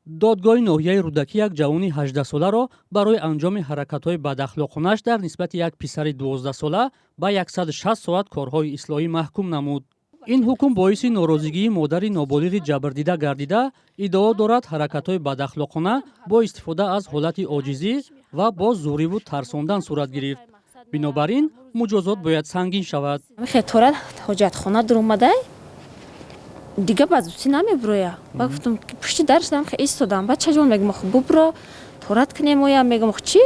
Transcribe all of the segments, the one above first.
Додгоҳи ноҳияи Рӯдакӣ як ҷавони 18-соларо барои анҷоми ҳаракатҳои бадахлоқонааш дар нисбати як писари 12-сола ба 160 соат корҳои ислоҳӣ маҳкум намуд. Ин ҳукм боиси норозигии модари ноболиғи ҷабрдида гардида, иддао дорад, ҳаракатҳои бадахлоқона бо истифода аз ҳолати оҷизӣ ва бо зӯриву тарсондан сурат гирифт, бинобар ин муҷозот бояд сангин шавад. Тора ҳоҷатхона дуромадай, дига ба зудӣ намебуроя. Ба гуфтам, пушти дар шудам, истодам. Бачаҷон, мегум, бубро, торат кунем. Оя мегум, чӣ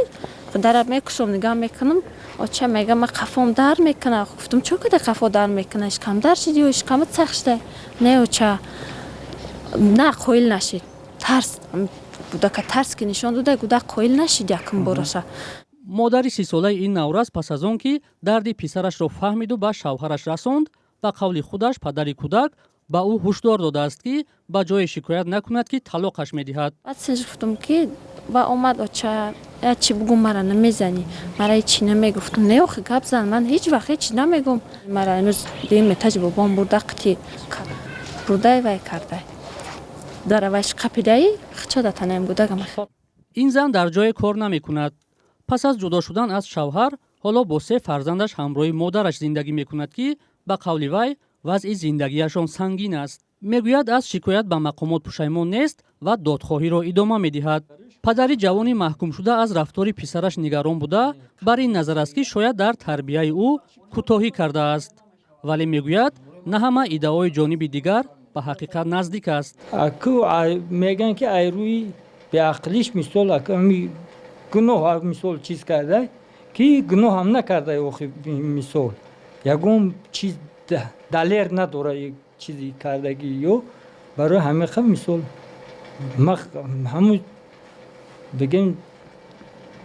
дара мекушом, нигаҳ мекунам. Оча, мега, ма қафом дар мекуна. Гуфтам, чо када қафо дар мекуна, шикам дар шиди ё шикамат сахт шуда? Не, оча, на, қоил нашид. Тарс гудака, тарс ки нишон дода, гудак қоил нашид якум бораша. Модари 30-солаи ин наврас пас аз он ки дарди писарашро фаҳмиду ба шавҳараш расонд, ба қавли худаш, падари кӯдак ба ӯ ҳушдор додааст, ки ба ҷое шикоят накунад, ки талоқаш медиҳад. Баъд гуфтам, ки ва омад: «Оча, я чӣ бугум, мара намезанӣ, мара ҳечи намегуфтум?» «Не, охи, гап зан, ман ҳеҷ вақт ҳечи намегум». Мара имрӯз дуюм этажи бобом бурда, қити бурдай, вай кардай, даравайш қапидаи хичода танаем гудагам. Ин зан дар ҷое кор намекунад. Пас аз ҷудо шудан аз шавҳар, ҳоло бо се фарзандаш ҳамроҳи модараш зиндагӣ мекунад, ки ба қавли вай, вазъи зиндагиашон сангин аст. Мегӯяд, аз шикоят ба мақомот пушаймон нест ва додхоҳиро идома медиҳад. Падари ҷавони маҳкумшуда аз рафтори писараш нигарон буда, бар ин назар аст, ки шояд дар тарбияи ӯ кӯтоҳӣ кардааст, вале мегӯяд, на ҳама иддаои ҷониби дигар ба ҳақиқат наздик аст. Аку мегӯянд, ки ай рӯи беақлиш, мисол, гуноҳ, мисол, чиз карда, ки гуноҳам накарда. Охи, мисол, ягон чиз далер надора, чизи кардагӣ ё барои ҳамиқа, мисол, ҳамун бигем,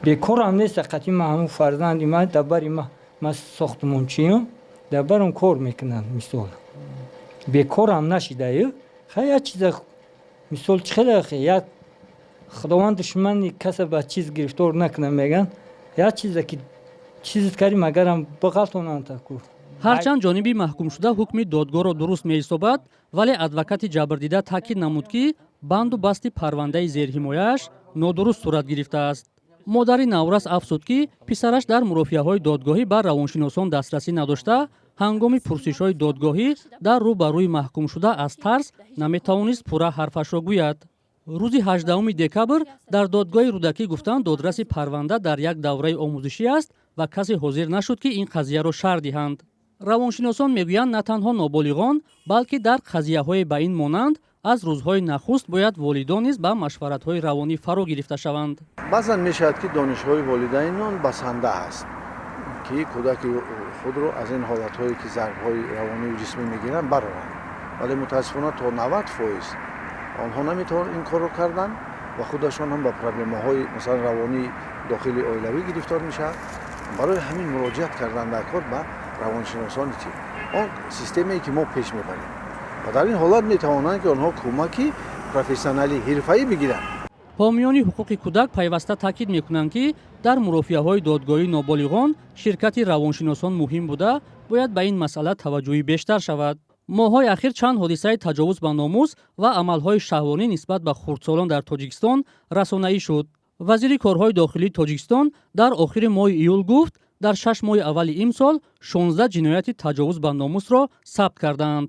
бекорам нест. Қати ма ҳамун фарзанди ма дар бари ма, ма сохтмончиём, дар барам кор мекунанд. Мисол, бекорам нашидаю. Хай, як чиза, мисол, чӣ хеле як Худованд душмани каса ба чиз гирифтор накунад, меган. Як чизе ки чизит кардӣ, магарам биғалтонанд таку. Ҳарчанд ҷониби маҳкумшуда ҳукми додгоҳро дуруст меҳисобад, вале адвокати ҷабрдида таъкид намуд, ки банду басти парвандаи зерҳимояаш нодуруст сурат гирифтааст. Модари наврас афзуд, ки писараш дар мурофиаҳои додгоҳӣ ба равоншиносон дастрасӣ надошта, ҳангоми пурсишҳои додгоҳӣ дар рӯ ба рӯи маҳкумшуда аз тарс наметавонист пурра ҳарфашро гӯяд. Рӯзи 18 декабр дар додгоҳи Рӯдакӣ гуфтанд, додраси парванда дар як давраи омӯзишӣ аст ва касе ҳозир нашуд, ки ин қазияро шарҳ диҳанд. Равоншиносон мегӯянд, на танҳо ноболиғон, балки дар қазияҳое ба ин монанд аз рӯзҳои нахуст бояд волидон низ ба машваратҳои равонӣ фаро гирифта шаванд. Баъзан мешавад, ки донишҳои волидайнон басанда аст, ки кӯдаки худро аз ин ҳолатҳое, ки зарбҳои равонию ҷисмӣ мегиранд, бароранд, вале мутаассифона то 90% онҳо наметавонанд ин корро кардан ва худашон ҳам ба проблемаҳои, масалан, равонии дохили оилавӣ гирифтор мешаванд. Барои ҳамин муроҷиат кардан дар кор ба равоншиносони тиб, он системае, ки мо пеш мебарем, ва дар ин ҳолат метавонанд, ки онҳо кӯмаки профессионалӣ, ҳирфаӣ бигиранд. Ҳомиёни ҳуқуқи кӯдак пайваста таъкид мекунанд, ки дар мурофиаҳои додгоҳии ноболиғон ширкати равоншиносон муҳим буда, бояд ба ин масъала таваҷҷӯҳи бештар шавад. Моҳҳои ахир чанд ҳодисаи таҷовуз ба номус ва амалҳои шаҳвонӣ нисбат ба хурдсолон дар Тоҷикистон расонаӣ шуд. Вазири корҳои дохилии Тоҷикистон дар охири моҳи июл гуфт, дар 6 моҳи аввали имсол 16 ҷинояти таҷовуз ба номусро сабт кардаанд.